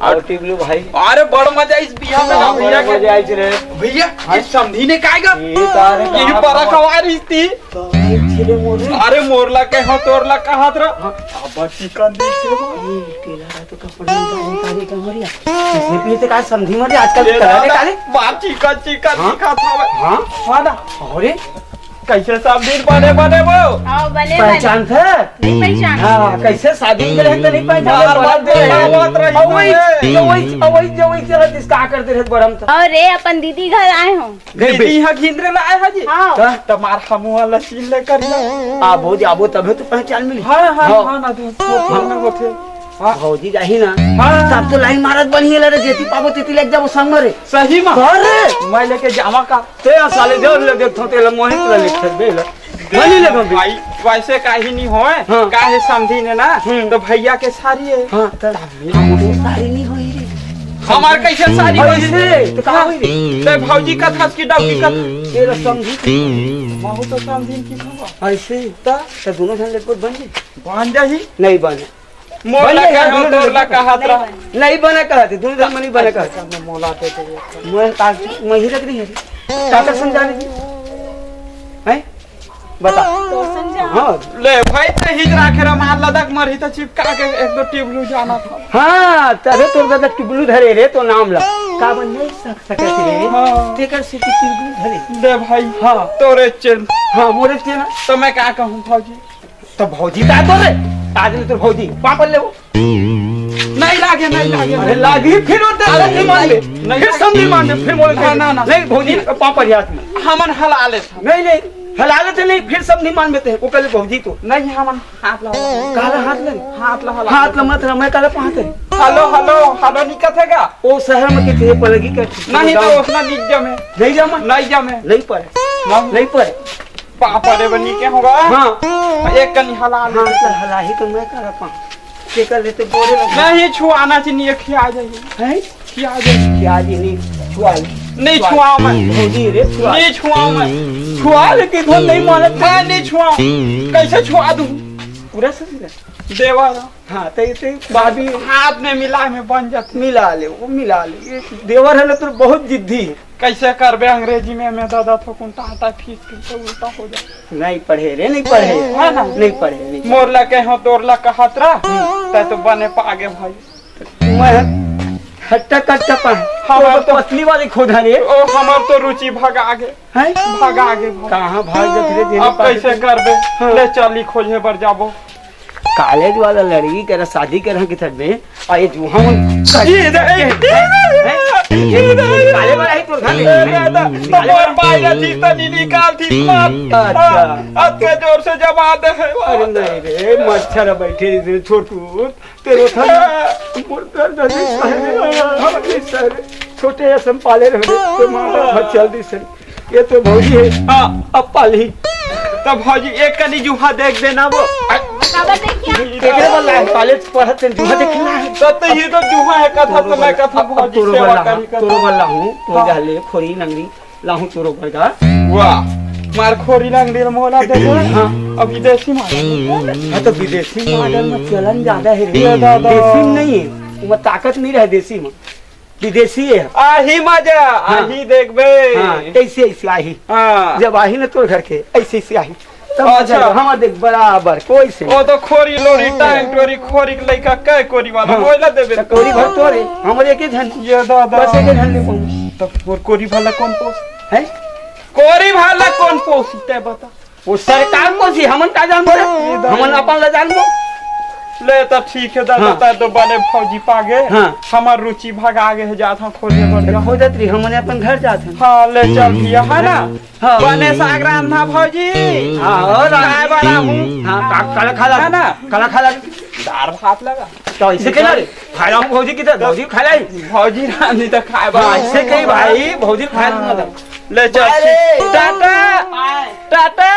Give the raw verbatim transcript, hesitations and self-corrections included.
अउ टिबलू भाई। अरे बड़ मजा आइस बिहा में हाँ, भैया बड़ के। मजा आइस रे। भैया, हाँ। ये समधी ने काय गा? ये तारे यही का पर बात। खवा रही थी। तो ये छिले मोरे। अरे मोरला के हो, तोरला कहत रह। हाँ। अब चिकन देखे हो। ये टेलर है तो कपड़ा निकाले, निकाले कमरिया। इसने पीते का समधी मर आजकल ये कलर दादा, निकाले। बाप चिकन, चिकन हाँ? दिखात हवे। हाँ? हाँ ना? अरे, कैसे समधी बने, बने वो? हाँ, बने, बने। पहचान थे? नहीं पहचान। हाँ, कैसे शादी में रहे तो नहीं पहचान? बार, बार देखा बात रही अउ वही, ना। जो वही, जो वही, जो वही चला जिसका आकर दे रहे बरम था। अरे, अपन दीदी घर आए हो। नहीं दीदी बे। यहाँ घिंदरे ला आए हो जी। हाँ। का? तमार हमू वाला सीन ले कर। आबो, जाबो, तबे तो पहचान मिली। हाँ, हाँ, हाँ। हाँ, ना, तो फोन में होथे। हाँ। भौजी जाही ना। हाँ। तब तो लाइन मारत बनी है रे, जेती पाबो, तेती लेके जाबो संग में रे। सही में? अरे। मैं लेके जावा का? ते आ साले जो ले देखथो, तेला मोहित ला लेके दे ले। बनी ले भाई। भाई, वैसे काही नहीं होए। हाँ। काहे समधी ने ना, हम्म। तो भैया के सारी है। हाँ, तो तब मेरी हम तो सारी नहीं होई रे। हमार कैसे सारी होई रे? तो का होई रे? ते भौजी कथस कि डौकी कथस? तेरा समधी। महू तो समधी की खबर। ऐसे? तो? तो दोनों झन लेके बन जाई? बन जाही। नहीं बने। मोला बन जाई, कहे, दोनों तोर ला झन कहत रहा। नहीं बने कहते, दोनों झन मनी बने कहते। अच्छा, मैं मोला दे दे। मैं का, मैं ही रख रही है। का कर समझाने की? हैं? बता। तो समझा। हाँ। ले भाई, ते हिज राखे रे, मार लदक मरही त चिपका के एक दो टिबलू जाना था। हाँ, तबे तोर दादा टिबलू धरे रे, तो नाम ला। का बन नहीं सक-, सकत रे? हाँ। तेकर से टिबलू धरे। ले भाई, हाँ। तोरे चेन। हाँ, मोरे चेन। तो मैं का कहूँ भौजी? तो भौजी का तो रे? आज ले तो भौजी, पापड़ ले वो। नहीं लागे, नहीं लागे, अरे नहीं लागे। लागी, फिर वो दे अरे समधी मान ले। नहीं, फिर समधी मान ले, फिर मोरे ना, ना, ना। नहीं, भौजी, पापड़ याद में। हमन हला ले। नहीं, नहीं, हला लेते नहीं, फिर समधी मान लेते हैं। वो पहले भौजी तो। नहीं, हमन हाथ ला। काला हाथ ले? हाथ ला हला। हाथ ला मत रहा, मैं काला पाते। हेलो, हेलो, हेलो, नहीं कथेगा? वो शहर में किथे पलगी कर। नहीं तो उसना नहीं जमे। नहीं जमा? नहीं जमे। नहीं पड़े। नहीं। नहीं पड़े। पापा रे बनी के होगा। हाँ। एक कनी हला ले। हाँ, तो हला ही तो मैं कर पा। के कर लेते बोरे लगे। नहीं छुआना चाहिए, खिया जाइए। हैं? खिया जाइए। खिया जी नहीं, छुआ ले। नहीं छुआ। छुआ मैं। भौजी रे, छुआ। नहीं छुआ मैं। छुआ ले कि धन नहीं मानत। मैं नहीं छुआ। कैसे छुआ दूँ? पूरा सही है। देवा रहा। हाँ, तो इसे बाद में हाथ में मिला में बन जाते। मिला ले, वो मिला ले। ये देवर है ना, तो बहुत जिद्दी है। कैसे करबे अंग्रेजी में, मैं दादा थोकुन टाटा फीस के तो उल्टा हो जाए। नहीं पढ़े रे, नहीं पढ़े। है ना? नहीं पढ़े, नहीं पढ़े। मोर ला कहो, तोर ला कहत रहा, हम्म। तै तो बने पागे भाई। मैं हट्टा कट्टा पा। हमार तो तो पतली वाली खोदा रे। ओ, हमार तो रुचि भगा आगे। हैं? भगा आगे, भगा। कहाँ भाग जात रे, जेने अब पास कैसे करबे? हाँ। ले चली खोजे बर जाबो। कॉलेज वाला लड़की करा शादी करा के थक में, आ ये जुहा मन ये दे, ये दे, हैं? ये दे। काले वाला ही तोर घर में। ए, दादा, तो मोर पाए ला थी, तनी निकाल थी, मार। अच्छा। हाँ, अतके जोर से जमा दे है, अरे नहीं रे, मच्छर बैठे इधर छोटू, तेरे था ना, मोर दर्द नहीं सह रे, हम नहीं सह रे। छोटे असन पाले रहे, तो मार चल दी सर। ये तो भौजी है। हाँ। अब पाली। तो भौजी एक कनी जुहा देख देना वो। काबर देखिया? एकरे वाला है, कॉलेज पढ़त है, जुहा देखना है। तो, तो ये तो जुहा है, कथा तो मैं कथा अब भौजी तोरो सेवा वाला, करी कथा। तोरो वाला हूँ, तो हाँ। जा ले, खोरी लंगड़ी, लाहूँ तोरो पर का। वाह, मार खोरी लंगड़ी मोला दे दे। हाँ। अभी देसी मार। हाँ, तो विदेशी मॉडल में चलन ज्यादा है रे। ये दादा। देसी में नहीं है, वो ताकत नहीं रहे देसी में। विदेशी है। आही मजा, हाँ। आही देखबे। हाँ, कैसे ऐसे आही? हाँ। जब आही ना तोर घर के, ऐसे ऐसे आही। तब मजा अच्छा। आएगा। हमार देख बराबर, कोई से ओ तो खोरी लोरी, टांग टोरी, खोरी के लइका, कै कोरी वाला, हाँ। मोला देबे तो तो। कोरी भर तोरे, हमर एक ही झन। ये दादा। बस एक ही झन ले पाऊँ। तो और कोरी वाला कौन पोस? हैं? कोरी वाला कौन पोसी, तै बता। वो सरकार पोसी, हमन का जानबो रे? ये दादा। हमन अपन ला जानबो। ले तो ठीक है दादा, हाँ। तै तो बने भौजी पागे। हाँ। हमार रुचि भगा आगे है, जात हम खोजे बर तो जा। खोजत रही, हमन अपन घर जात हन। हाँ, ले चल भैया, है ना? हाँ। बने साग रांधा भौजी। हाँ, और काय बना हूँ? हाँ, का-, काला खाला। है ना? काला खाला। दार भात लगा। तो इसे के ना रे? खाला हूँ भौजी की तो, भौजी खाला ही। भौजी रांधी तो खाए बना। हाँ, इसे कही भाई, भौजी खाए हाँ। मतलब। ले चल, बाय रे। टाटा। बाय। टाटा।